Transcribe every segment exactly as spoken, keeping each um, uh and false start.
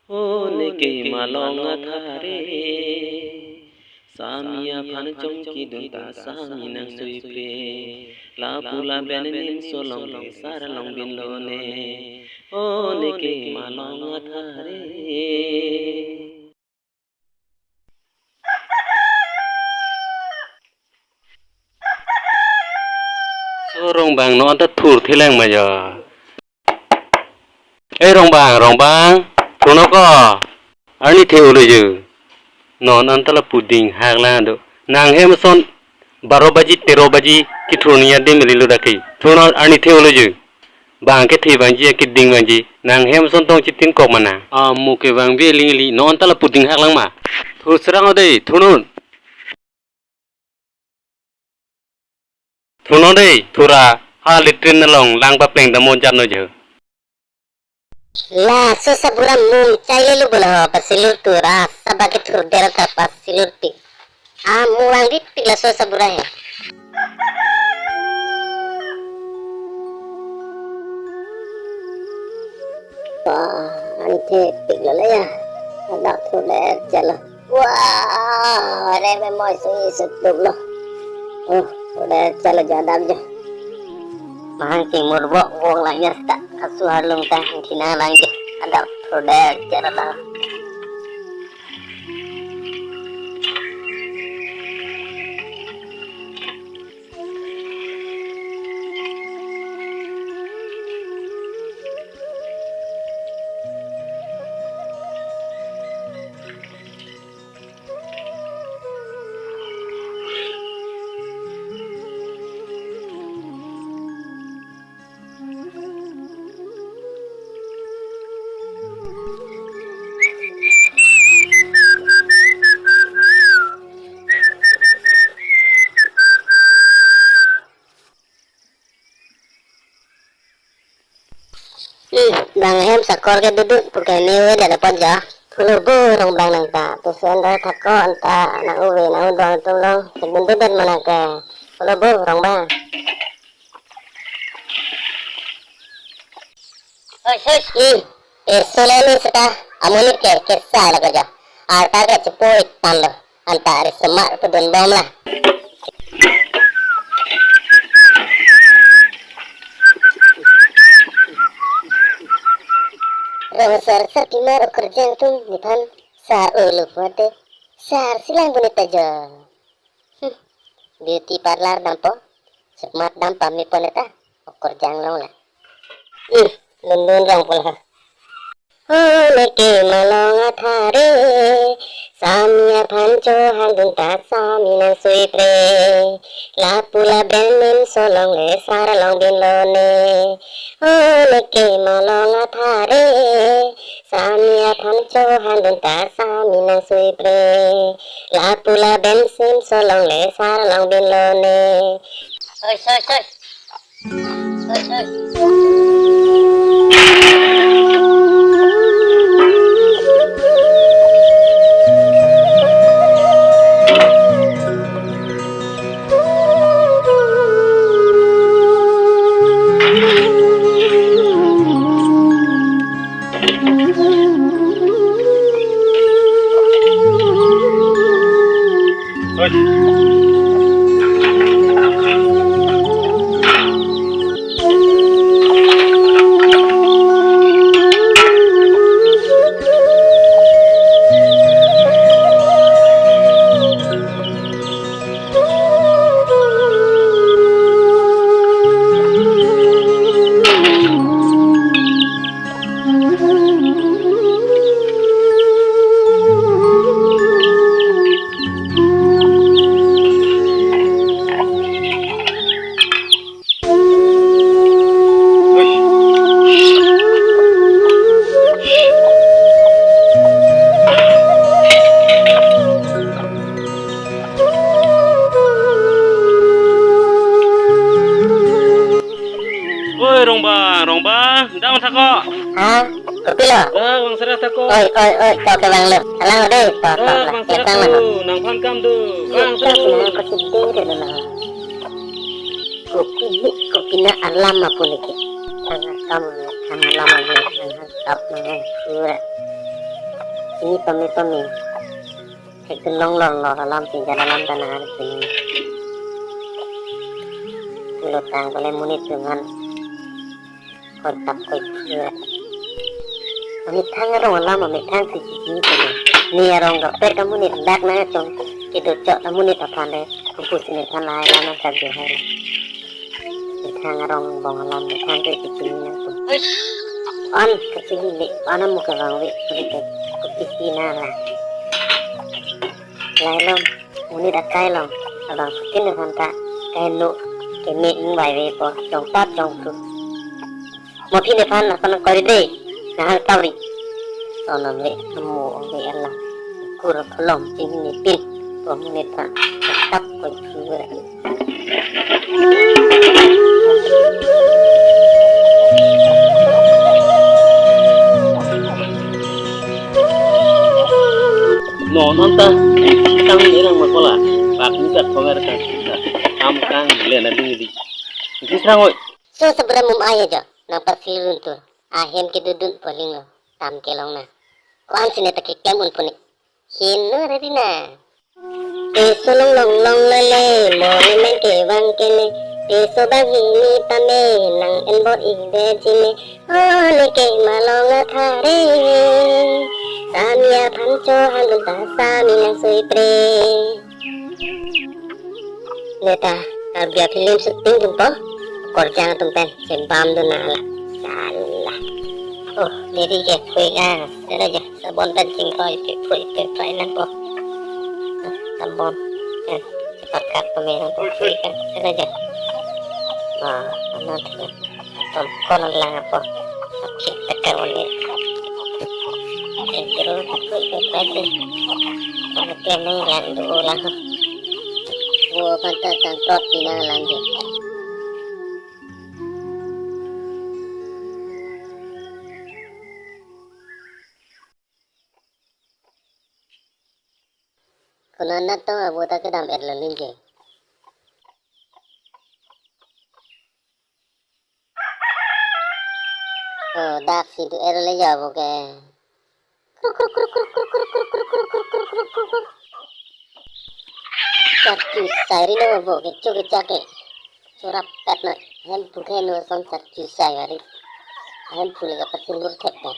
O neke malong athare, sami aphan chongkidun ta sami nang suipre. Lapu laben nim solongle sar along binlone. O neke malong athare. So Rongbang, non ta thurthelang ma jo. Ei Rongbang, Rongbang, thunok ko. Arni the-olo jo. Non anta lapu dinghak lang do. Nanghem ason baro baji, tero baji kethur ni adim rilo dake. Thunok arni the-olo jo. Bang kethe vangji, keding vangji. Nanghem ason tong chitin kok mana. Amo kevang ve lingli, non anta lapu dinghak lang ma. Thur serang ode, thunun. Thunun dei, thura, ha latrine along lang papleng damnon jatno jo. Laso sabura mum chai lelo bula ho, pasilur thura, saba kethur der ta pasilur pik. Amo vangvepik laso sabura he. Wah, anke pik lo le ya. Adak thur der chalo. Wah, are me moi sui sutuk lo. Oh, thur der chalo jo, adap jo. Mahang chingmur bo wong lang ya sta. Asu harlung ta thina lang jo. Adap thur der chalo. Hmm, bang hem sakor ke duduk, purke me ave det apot jo. Pulo bo Rongbang nang ta, tu sen dal thako anta nang ave nang udon tum long, sebun dudet mana ke. Pulo bo Rongbang. Oi, oi, hmm. Esole ni seta, amonit ke, kesa la ko jo. Arta ke chepoi tando. Anta ari semar pudun bom la. Rong sar sar kimar okorjang tum nephan sar ulu pote. Sar silang bunit ta jo. Hmm. Beauty parlor dampo. Chikmat dam pame pon eta. Okorjang long la. Hmm. Lun lun rong pula. O neke malong athare, sami aphan chohang dun ta sami nang suipre. Lapu laben nim solongle sar along binlone. O neke malong athare, sami aphan chohang dun ta sami nang suipre. Lapu laben sim solongle sar along binlone. Oi, oi, oi. Oi, Rongbang, Rongbang, dang thako. Ha? Kopilo? Dak, bang sera thako. Oi, oi, oi, to kevang lo. Alang dei, to, to, dak, bang sera thako. Nang phan kam do. Bang sera thako. Kopi, kopi na alam apa lagi? Tang kam, tang alam aja, tang kap, tang pura. Chini pame pame. Thekdun longlor lor alam, chingjan alam ta nang-an chini. Pulo tangte le monit atum aphan koi tap koi thu. Amethang arong alam, amethang si chini chini. Ne arong kapet amonit dak nangtum kedo chok amonit aphan le kupu si nephan lahai alam nang kap je hai. Methang arong angbong alam, methang ke chini nangtum. An kachini le, an amu kevang ave, kuli ke kupi si na la. Lahai along, monit akai along, abangphutin aphan ta, kaheno, keme ingvai avepo, jongtap jongthu. Mo phi nephan, aphan kori de, nahal kawri. Sonam le, amu ave alam, kur kolom, chini pin, ko monit aphan, tap koi thu. Non anta, kang ni nang makola, bak ni tak thongar kang, kam kang le na ding di. Di serang oi. So sabra mum ai ajo, nang parsi luntur, ahem kedodun poling lo, tam kelong na. Ko-an si ne ta keklem un puni. Hinu rerina. Teso long long long lele, mo ne men kevang kele. Teso bang hini pame, nang enbor ibe jine. O ne ke malong athare. Sami aphan cho han dun ta, sami nang sui pre. Ne ta, Karbi film shooting dun po. Korjang atum pen, chembam dun nang la. Salah. Oh, diri ke, kue ka, sera ja. Sabon pen chingkoi pe pui pe prai nang po. Sabon pen pakat pame nang po, pui kan sera ja. Wah, amat ya. Tom kon lang po. Sakit tekan uli. Eh, terus pui pe prai deh. Pakai nang yang dulu lah. Wo pantas tangkrot pinang lanjut. Konat nat tong abo ta kedam-et lo ningje. Oh, dak si do-et lo le ya abo ke. Kruk, kruk, kruk. Chak chusai ri lo abo ke, chuk chak ke. Chorap pet na. Hem phu ke no som chak chusai vari. Hem phu le ka pasin gur thek ta.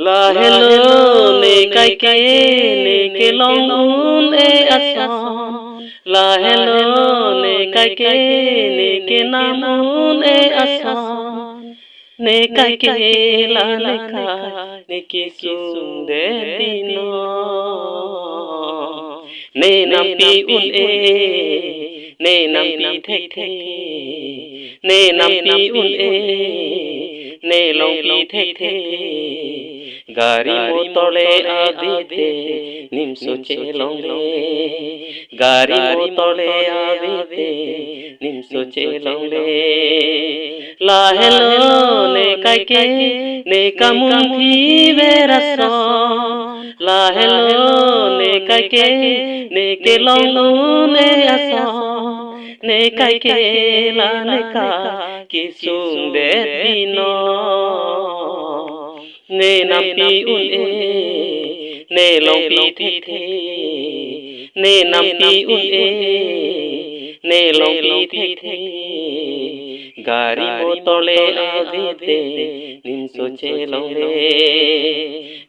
Lahelo ne kaike ne kelong un-e ason. Lahelo ne kaike ne kenam un-e ason. Ne kaike la ne kai ne kesung det di non. Ne nampi un-e, ne nampi thekthe, ne nampi un-e, ne longpi thekthe. Gari motor le avete, nimso chelongle. Gari motor le avete, nimso chelongle. Lahelo ne kaike, ne kamunthi ver ason. Lahelo ne kaike, ne kelong un-e ason. Ne kaike la ne kai kesung det di non. Ne nampi un-e, ne longpi thekthe. Ne nampi un-e, ne longpi thekthe. Gari motor le avete, nimso chelongle.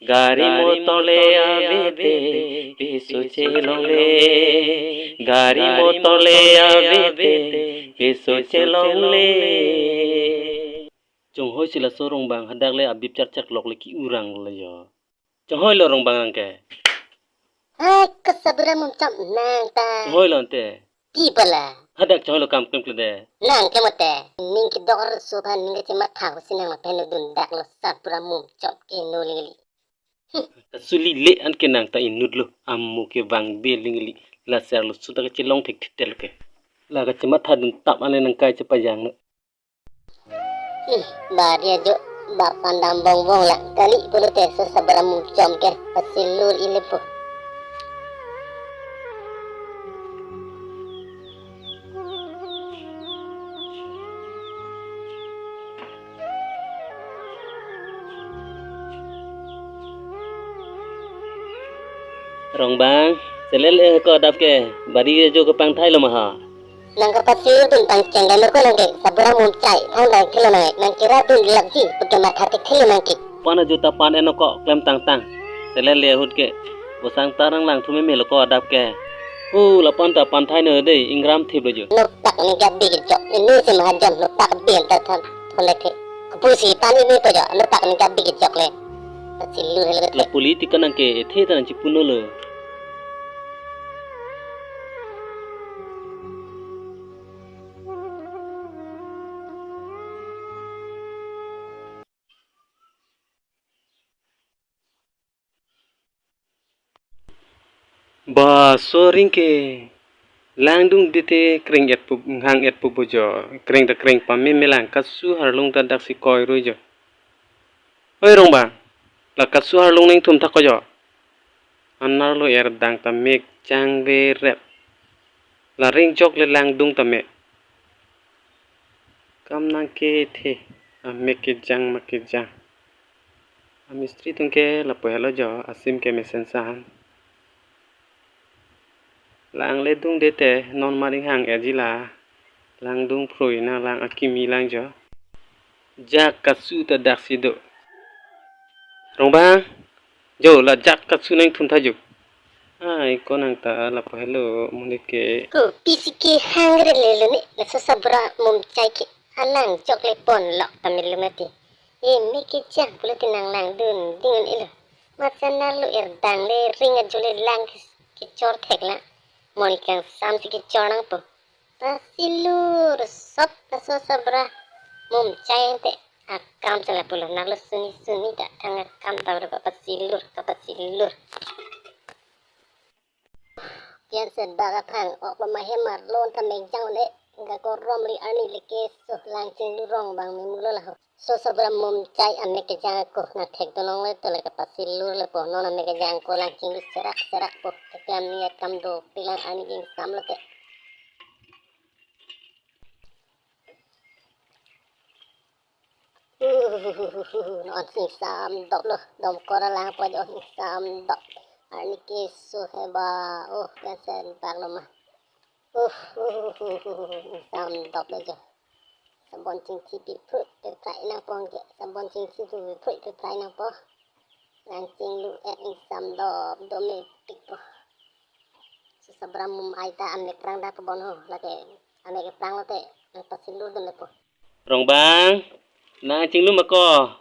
Gari motor le avete, peso chelongle. Gari motor le avete, peso chelongle. Chonghoi si laso rongbang hadak le abip char chak lok le ki-urang lo yo. Chonghoi lo rongbang angke. Hai, ke sabra mum chom nang ta. Chonghoi lo ante. Pi pala. Hadak chonghoi lo kam klem klem de. Nang ke mote. Ning kedok arloso aphan ning kachematha si nang lapen dun dak lo sabra mum chom ke no lili. Suli le an ke nang ta inut lo. Amu ke vangve lili. La ser lo suta kachelong thekthetel ke. La kachematha dun tap ane nang kai chepajang no. Ih, bari ajo, bap pandam bongbong la, kali pulote so sabra mum chom ke, pasilur ile po. Rongbang, selel e ko adap ke, bari ajo kepangthailo ma ha. Nang kapasi dun pangcheng dam ko nang ke, Sabura Mumchai, thang dang kilo nang, nang kira dun lak ji, puke matha te thilo nang ke. Pan ajo ta pan eno ko klem tangtang. Selel le ahut ke, bosang tarang lang thume melo ko adap ke. Hu, lapan ta pangthai no dei, ingram thip lo jo. Nopak ni gap big jok, ini si mahajam nopak bin ta than, thon le the. Kupusi pan ini po jo, nopak ni gap big jok le. Pasi lu helo La ke. Politika nang ke, ethe ta nang chipuno lo. Ba, so ring ke langdung dite kreng et pup, hang et pup jo, kreng ta kreng pame melang, kasu harlung ta daksi koi rui jo. Oi Rongbang, la kasu harlung neng thum thak ko jo. Anerlo erdang ta mek jang ve rep. La ring jok le langdung ta me. Kam nang kethe, amek kejang ma kejang. Amistri tung ke lapu helo jo, asim ke mesen san. Lang le dung dete, non maring hang erji la. Langdung phrui nang lang akimi lang jo. Jak kasu ta daksi do. Rongbang, jo la jak kasu neng thum tha jo. Ai, ko nang ta lapu helo, monit ke. Ko pisi ke hangre le lo ne, laso Sabura Mumchai ke alang jok le pon lok ta melo mati. E, mek kejang pulo te nang langdun ding un elo. Mat sa anerlo erdang le ring ajo le lang ke, kechor thek la. Monit kangsam si kechor nangpo. Pasi lur sop laso Sabura Mumchai te akam chala pulo, anerlo suni suni ta thang akam ta ber pasi lur, pasi lur. Pian se bak aphang ok lo ma hem arlon ta mek jang le, ga korom li arni le ke so lang chinglu Rongbang me mulo laho. So Sabura Mumchai amek kejang ako nang thek do long le to le kapasi lur le po, non amek kejang ako lang chinglu serak serak po, keklem ni akam dopik lang arni ingsam lo te. Non ingsam dop lo, dom kora lang po jo ingsam dop. Arni ke so heba, oh, kesen pak lo ma. Uh, uh, uh, uh, uh, uh, sam dop lo jo. Sabon chingthi pi phrut pe phrai nangpo ke. Sabon chingthi pi phrut pe phrai nangpo. Lang chinglu et ingsam dop do mepik po. So Sabura Mumchai ta amek prang da pabon ho. Lake amek prang lo te. Nang pasi lur dun le po. Rongbang, nang chinglu ma ko.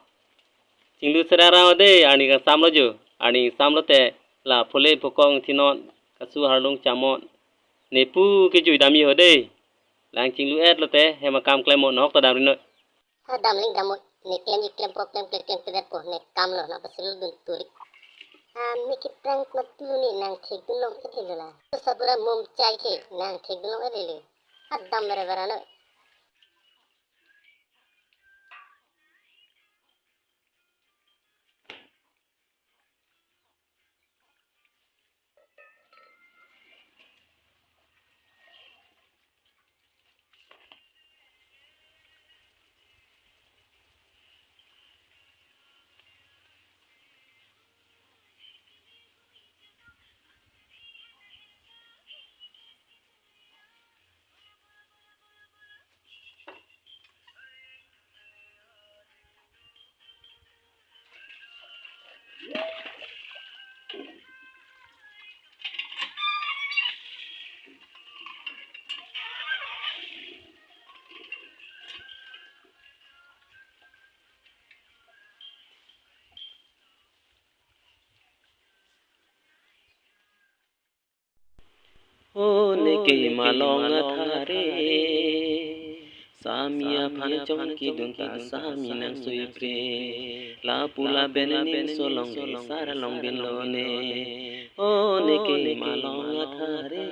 Chinglu sera rang de, arni kangsam lo jo. Arni ingsam lo te. La phule phukong thinon. Kasu harlung chamon. Ne pu kejui dam ji ho de. Lang chinglu et lo te, hem akam klem mo, nahok ta dam ri noi. Ha dam ling dam mo, ne klem ji klem po, klem klem klem klem po, ne kam lo, nang pasi lur dun turik. Ha, me kiprang matu ne nang thek dun long et lo la. So Sabura Mumchai ke, nang thek dun long et lo. Ha dam mere vera noi. O neke malong athare, sami aphan chongki dun ta sami nang suipre. Lapu laben ning solong de sar long bin lo ne. O neke malong athare.